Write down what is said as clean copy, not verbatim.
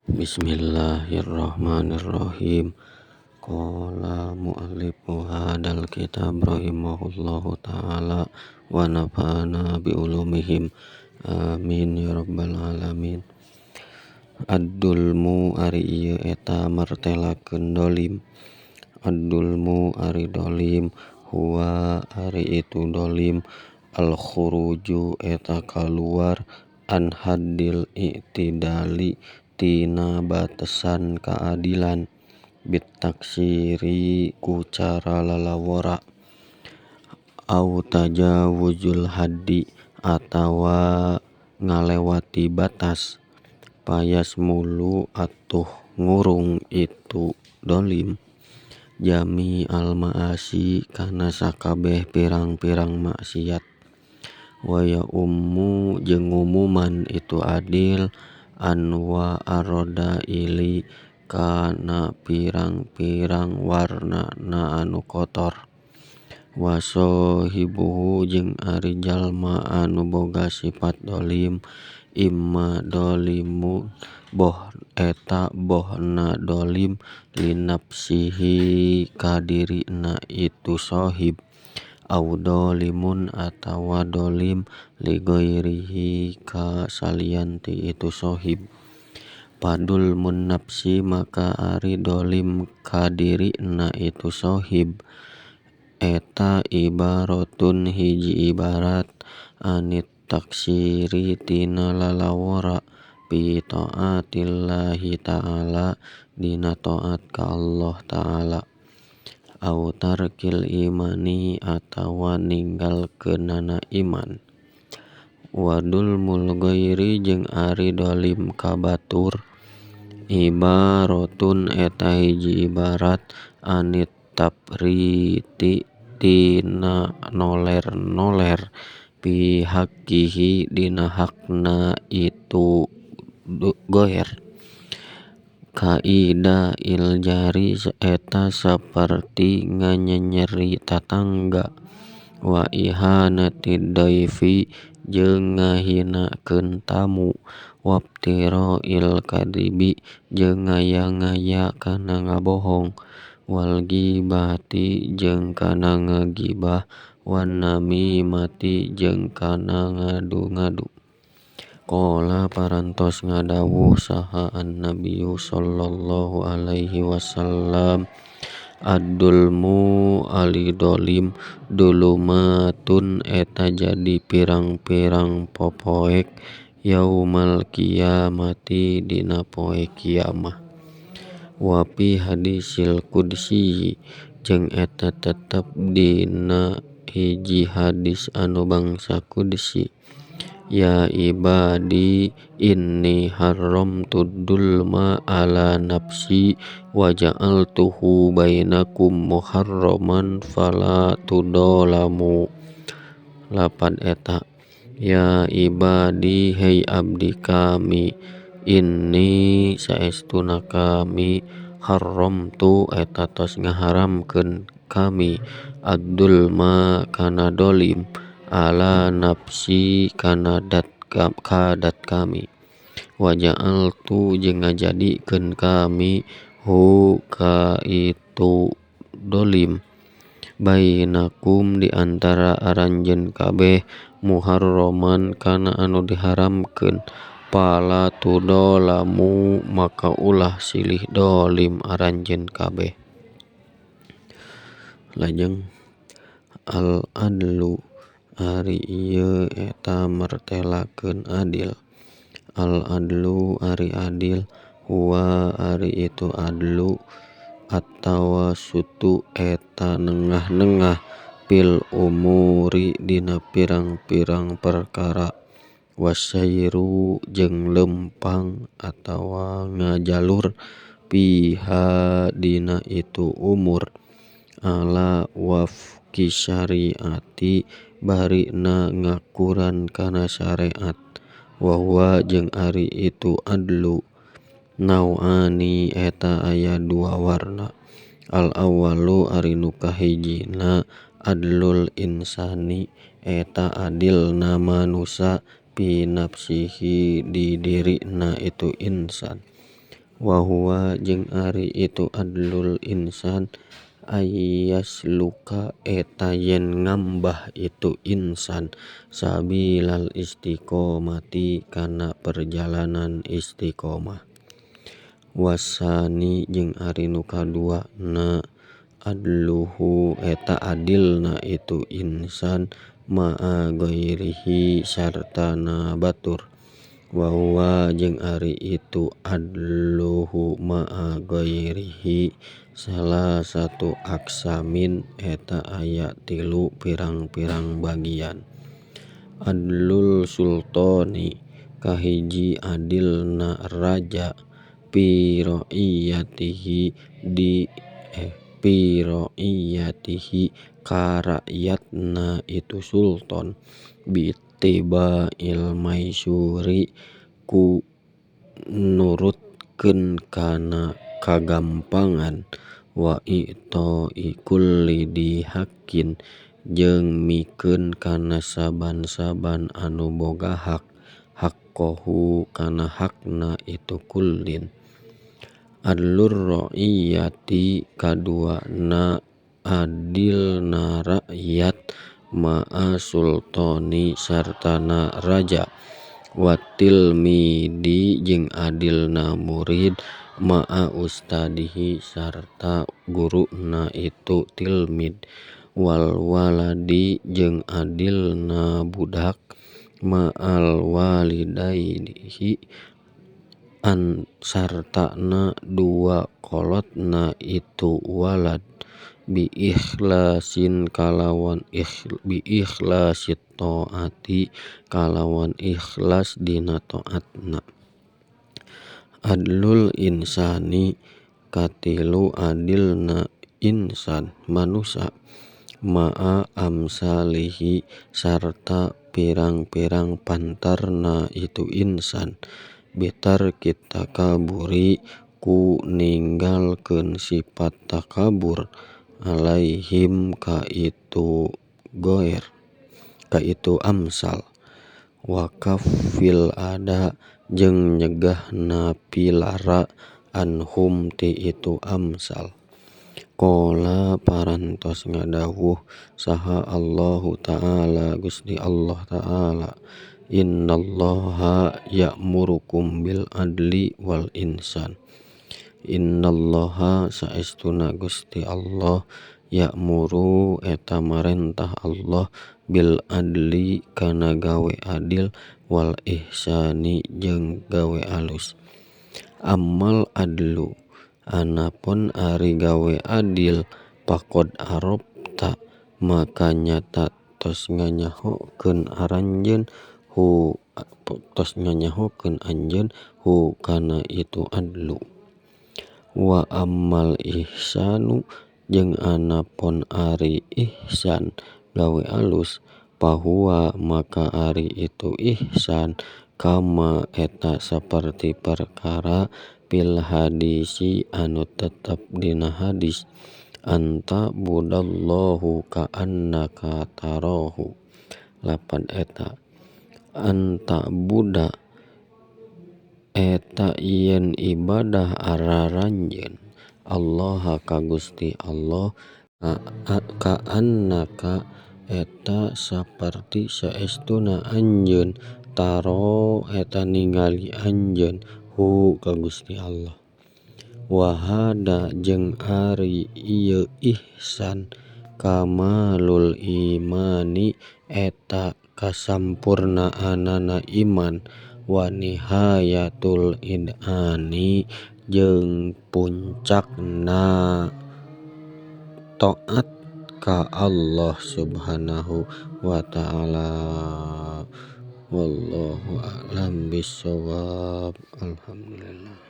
Bismillahirrahmanirrahim. Qala muallifu hadal kitab rahimahullahu ta'ala wa nafa'ana bi ulumihim. Amin ya rabbal alamin. Ad-dulmu ari ieu eta martelakeun dolim. Ad-dulmu ari dolim huwa ari itu dolim al-khuruju eta kaluar an haddil i'tidali tina batesan kaadilan bitaksiri ku cara lalawora au tajawuzul haddi atawa ngalewati batas payasmulu atuh ngurung itu dolim jami al ma'asi kana sakabeh pirang-pirang maksiat wa ya ummu jeung ngumuman itu adil anwa arrodaili kana pirang-pirang warnana anu kotor wa sahibuhu jeung ari jalma anu boga sifat dolim imma dolimu boh eta bohna dolim linafsihi ka dirina itu sahib au dolimun atawa dolim li ghairihi ka salian ti itu sahib padulmun nafsi maka ari dolim ka dirina itu sahib eta ibaratun hiji ibarat anit taksiri tina lalawora fi taatillahi ta'ala dina taat ka Allah ta'ala au tarkil imani atawa ninggalkeunana iman wa dulmul ghairi jeung ari dolim ka batur ibaratun eta hiji ibarat anit tafriti tina noler-noler fi haqqihi dina hakna itu ghair kaida il jari eta saperti nganyenyeri tatangga wa ihanatid dhaifi jeung ngahinakeun tamu waftira'il kadzibi jeung ngaya-ngaya kana ngabohong wal ghibati jeung kana ngagibah wan namimati jeung kana ngadu-ngadu. Qala parantos ngadawuh saha an-nabiyyu sallallahu alaihi wasallam ad-dulmu ari dolim dulumatun eta jadi pirang-pirang popoek yaumal qiyamati dina poe kiamah wa fi hadisil qudsi jeung eta tetep dina hiji hadis anu bangsa qudsi ya ibadi inni haramtu dzulma ala nafsi wa ja'altuhu bainakum muharraman fala tudzalamu lapad eta ya ibadi hei abdi kami inni saestuna kami haramtu eta tos ngaharamkeun kami adzulma kana dolim ala nafsi kana dat kadat kami wa ja'altu jeung ngajadikeun kami hu ka itu dolim bainakum di antara aranjeun kabeh muharraman kana anu diharamkeun fala tudzalamu maka ulah silih dolim aranjeun kabeh. Lajeng al adlu ari ieu eta martelakeun adil. Al adlu ari adil huwa ari itu adlu atawa sutu eta nengah-nengah fil umuri dina pirang-pirang perkara wasairu jeung leumpang atawa ngajalur fiha dina itu umur ala wafqi syariati barina ngakuran kana syariat wa huwa jeung ari itu adlu nau'ani eta aya dua warna al awwalu ari nu kahijina adlul insani eta adilna manusa fi nafsihi di dirina itu insan. Wa huwa jeung ari itu adlul insan ayyasluka eta yen ngambah itu insan sabilal istiqomati kana perjalanan istiqomah. Wasani jeung ari nu kaduana adluhu eta adilna itu insan ma'a ghairihi sartana batur. Wa huwa jeung ari itu adluhu ma'a ghairihi salah satu aksamin eta aya tilu pirang-pirang bagian. Adlul sultani kahiji adilna raja fi ra'iyatihi ka rakyatna itu sultan bittiba'il maisuri ku nurutkeun kana kagampangan wa i'ta'i kulli dzi haqqin jeung mikeun kana saban-saban anu boga hak haqqahu kana hakna itu kullin. Adlur ra'iyati kaduana adilna rakyat ma'a sultani sartana raja wa tilmidi jeung adilna murid ma'a ustadihi sarta guruna itu tilmid wal waladi jeung adilna budak ma'al walidaihi sartana dua kolotna itu walad bi ikhlasin kalawan bi ikhlasit taati kalawan ikhlas dina taatna. Adlul insani katilu adilna insan manusa ma'a amsalihi sarta pirang-pirang pantarna itu insan bitarkit takaburi ku ninggalkeun sifat takabur alaihim ka itu goer ka itu amsal wa kaffil ada jeung nyegahna pilara anhum ti itu amsal. Qala parantos ngadawuh saha Allahu ta'ala Gusti Allah ta'ala innallaha ya'murukum bil adli wal ihsan. Innallaha saestuna Gusti Allah ya'muru eta marentah Allah bil adli kana gawe adil wal ihsani jeung gawe alus. Ammal adlu anapun ari gawe adil faqad arafta maka nyata tos nganyahokeun aranjeun hu tos nganyahokeun anjeun hu kana itu adlu. Wa ammal ihsanu jeung anapun ari ihsan gawe alus fahuwa maka ari itu ihsan kama eta saperti perkara fil hadisi anu tetep dina hadis anta budallahu ka'annaka tarahu. Lapan eta anta buda eta yen ibadah araranjeun Allah ka Gusti Allah ka'annaka eta saperti saestuna anjeun taro eta ningali anjeun hu ka Gusti Allah. Wa hada jeung ari ieu ihsan kamalul imani eta kasampurnaanana iman wa nihayatul id'ani jeung puncakna taat ka Allah Subhanahu wa ta'ala. Wallahu a'lam bissawab. Alhamdulillah.